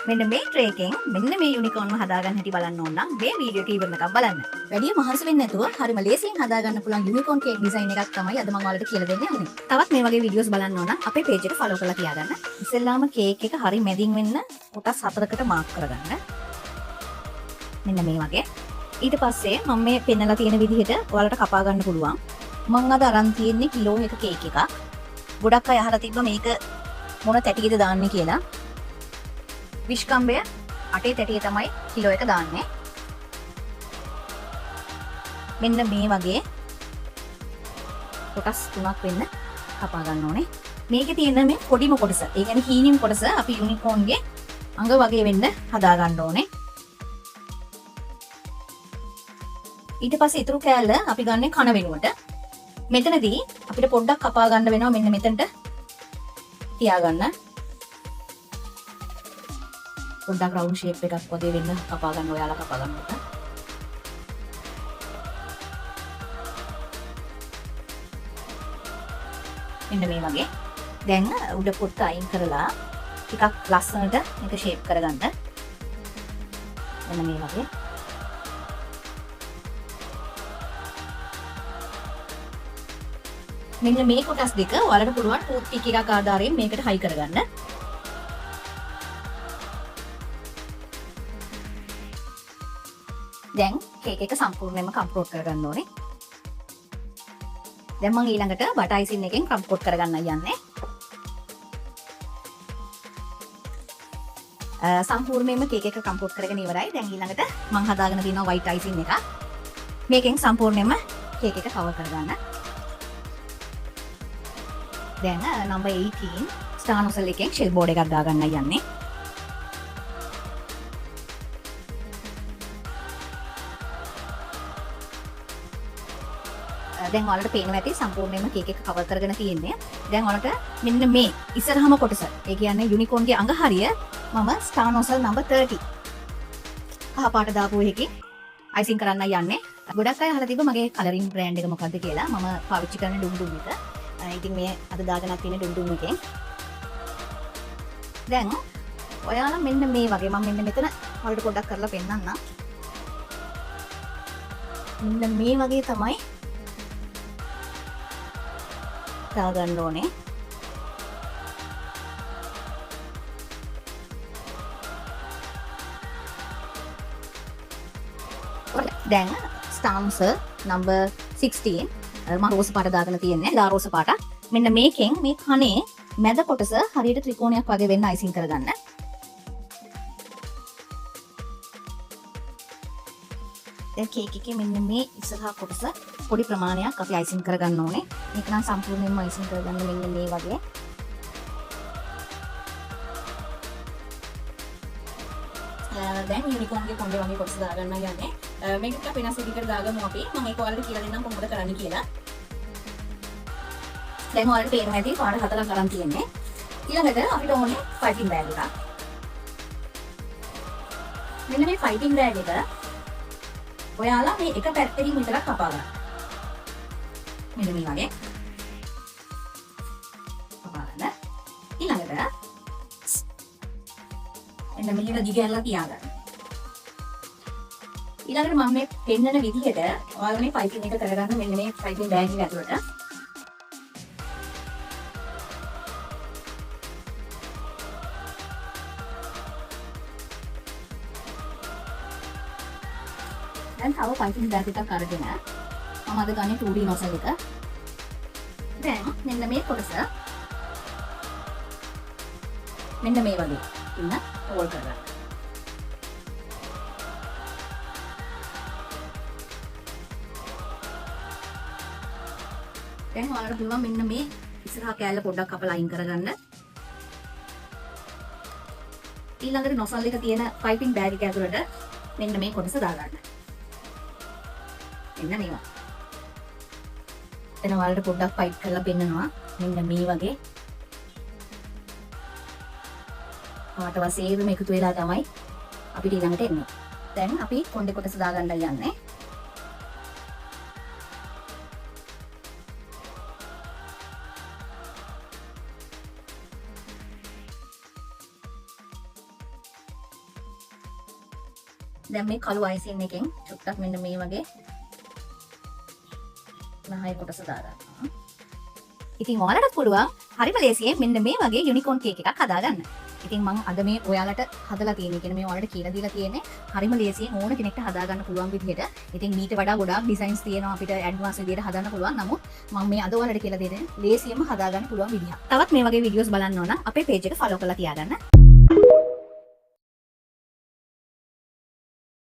මෙන්න මේ ට්‍රේ එකෙන් මෙන්න මේ යුනිකෝන්ව හදාගන්න හැටි බලන්න ඕන නම් මේ වීඩියෝ එක ඉවරනකම් බලන්න. වැඩි මහන්සි වෙන්නේ නැතුව හරිම ලේසියෙන් හදාගන්න පුළුවන් යුනිකෝන් කේක් ඩිසයින් එකක් තමයි අද මම ඔයාලට කියලා දෙන්න යන්නේ. තවත් මේ වගේ වීඩියෝස් බලන්න ඕන නම් අපේ පේජ් එක ෆලෝ කරලා තියාගන්න. ඉස්සෙල්ලාම කේක් එක හරි මැදින් වෙන්න කොටස් හතරකට මාක් කරගන්න. මෙන්න මේ වගේ. ඊට පස්සේ මම මේ පෙන්නලා තියෙන විදිහට ඔයාලට කපා ගන්න පුළුවන්. මං අද අරන් තියෙන්නේ කිලෝ එක කේක් එකක්. ගොඩක් අය අහලා තිබ්බා මේක මොන තැටියද දාන්නේ කියලා. විශ්කම්භය අටේ තැටිය තමයි කිලෝ එක දාන්නේ. මෙන්න මේ වගේ කොටස් තුනක් වෙන්න කපා ගන්න ඕනේ. මේකේ තියෙන මේ පොඩිම කොටස, ඒ කියන්නේ හීනින් කොටස අපි යුනිකෝන්ගේ අඟ වගේ වෙන්න හදා ගන්න ඕනේ. ඊට පස්සේ ඉතුරු කෑල්ල අපි ගන්නේ කන වෙනුවට. මෙතනදී අපිට පොඩ්ඩක් කපා ගන්න වෙනවා. මෙන්න මෙතනට තියාගන්න. පොඩ්ඩක් රවුන්ඩ් ෂේප් එකක් වගේ වෙන්න කපා ගන්න ඔයාලා කපා ගන්නකොට. මෙන්න මේ වගේ. දැන් උඩ පොත්ත අයින් කරලා ටිකක් ලස්සනට මේක ෂේප් කරගන්න. මෙන්න මේ වගේ. මෙන්න මේ කොටස් දෙක ඔයාලට පුළුවන් ටූත් පික් එකක් ආධාරයෙන් මේකට හයි කරගන්න. දැන් කේක් එක සම්පූර්ණයෙන්ම කම්පෝට් කරගන්න ඕනේ. දැන් මම ඊළඟට බටර් අයිසින් එකෙන් කම්පෝට් කරගන්න යන්නේ. සම්පූර්ණයෙන්ම කේක් එක කම්පෝට් කරගෙන ඉවරයි. දැන් ඊළඟට මම හදාගෙන තියෙනවා වයිට් අයිසින් එකක්. මේකෙන් සම්පූර්ණයෙන්ම කේක් එක කවර් කරගන්න. දැන් නම්බර් 18 ස්ටාර් නොසල් එකෙන් ෂෙල් බෝඩ් එකක් දාගන්න යන්නේ. දැන් ඔයාලට පේනවා ඇති සම්පූර්ණයෙන්ම කේක් එක කවර් කරගෙන තියෙන්නේ. දැන් ඔයාලට මෙන්න මේ ඉස්සරහම කොටස, ඒ කියන්නේ යුනිකෝන්ගේ අඟ හරිය මම ස්ටාර් නොසල් නම්බර් 30 කහ පාට දාපු එකකින් අයිසින් කරන්න යන්නේ. ගොඩක් අය අහලා තිබ්බ මගේ කලරින් බ්‍රෑන්ඩ් එක මොකද්ද කියලා. මම පාවිච්චි කරන ඩුම් ඩුම් එක. ඉතින් මේ අද දාගෙනත් තියෙන ඩුම් ඩුම් එකෙන්. දැන් ඔයාලා මෙන්න මේ වගේ මම මෙන්න මෙතන ඔයාලට පොඩ්ඩක් කරලා පෙන්නන්නම්. මෙන්න මේ වගේ තමයි දාගන්න ඕනේ. දැන් ස්ටාම්ස් නම්බර් 16 මම රෝස පාට දාගෙන තියෙන්නේ, ලා රෝස පාට. මෙන්න මේකෙන් මේ කනේ මැද කොටස හරියට ත්‍රිකෝණයක් වගේ වෙන්න අයිසින් කරගන්න. දැන් කේක් එකේ මෙන්න මේ ඉස්සරහා කොටස පොඩි ප්‍රමාණයක් අපි අයිසින් කරගන්න ඕනේ. මේක නම් සම්පූර්ණයෙන්ම අයිසින් කරගන්න මෙන්න මේ වගේ. දැන් යුනිකෝන්ගේ කොණ්ඩේ වගේ කොටස දාගන්න යන්නේ. මේක ටිකක් වෙනස් විදිහකට දාගමු අපි. මම ඒක ඔයාලට කියලා දෙන්නම් කොහොමද කරන්න කියලා. දැන් ඔයාලට පේනවා ඇති පාට හතරක් අරන් තියෙන්නේ. ඊළඟට අපිට ඕනේ ෆයිටින් බෑග් එකක්. මෙන්න මේ ෆයිටින් බෑග් එක ඔයාලා මේ එක පැත්තකින් විතරක් කපා ගන්න. මෙන්න මේ වගේ කපා ගන්න. ඊළඟට මෙන්න මෙහෙම දිග ඇරලා තියාගන්න. ඊළඟට මම මේ පෙන්නන විදිහට ඔයාලා මේ ෆයිටින් එක කරගන්න මෙන්න මේ ෆයිටින් බෑග් එක ඇතුළට. දැන් තව ෆයිටින් බෑග් එකක් අරගෙන මම අද ගන්නේ 2D nozzle එක. දැන් මෙන්න මේ කොටස මෙන්න මේ වගේ ඉන්න රෝල් කරගන්න. දැන් ඔයාලට පුළුවන් මෙන්න මේ ඉස්සරහා කෑල්ල පොඩ්ඩක් කපලා අයින් කරගන්න. ඊළඟට නොසල් එක තියෙන පයිපින් බෑග් එක ඇතුළට මෙන්න මේ කොටස දාගන්න. මෙන්න මේවා. එතන ඔයාලට පොඩ්ඩක් පයිප් කරලා පෙන්නනවා. මෙන්න මේ වගේ පාට වශයෙන්ම එකතු වෙලා තමයි අපිට ඊළඟට එන්නේ. දැන් අපි කොණ්ඩේ කොටස දාගන්න යන්නේ. දැන් මේ කළු අයිසින් එකෙන් චුට්ටක් මෙන්න මේ වගේ නහය කොටස දාගන්නවා. ඉතින් ඔයාලටත් පුළුවන් හරිම ලේසියෙන් මෙන්න මේ වගේ යුනිකෝන් කේක් එකක් හදාගන්න. ඉතින් මං අද මේ ඔයාලට හදලා තියෙන්නේ, කියන්නේ මේ ඔයාලට කියලා දීලා තියෙන්නේ හරිම ලේසියෙන් ඕන කෙනෙක්ට හදාගන්න පුළුවන් විදිහට. ඉතින් මීට වඩා ගොඩාක් ඩිසයින්ස් තියෙනවා අපිට ඇඩ්වාන්ස් විදිහට හදන්න පුළුවන්. නමුත් මං මේ අද ඔයාලට කියලා දෙන්නේ ලේසියෙන්ම හදාගන්න පුළුවන් විදිහ. තවත් මේ වගේ වීඩියෝස් බලන්න ඕන නම් අපේ පේජ් එක ෆලෝ කරලා තියාගන්න.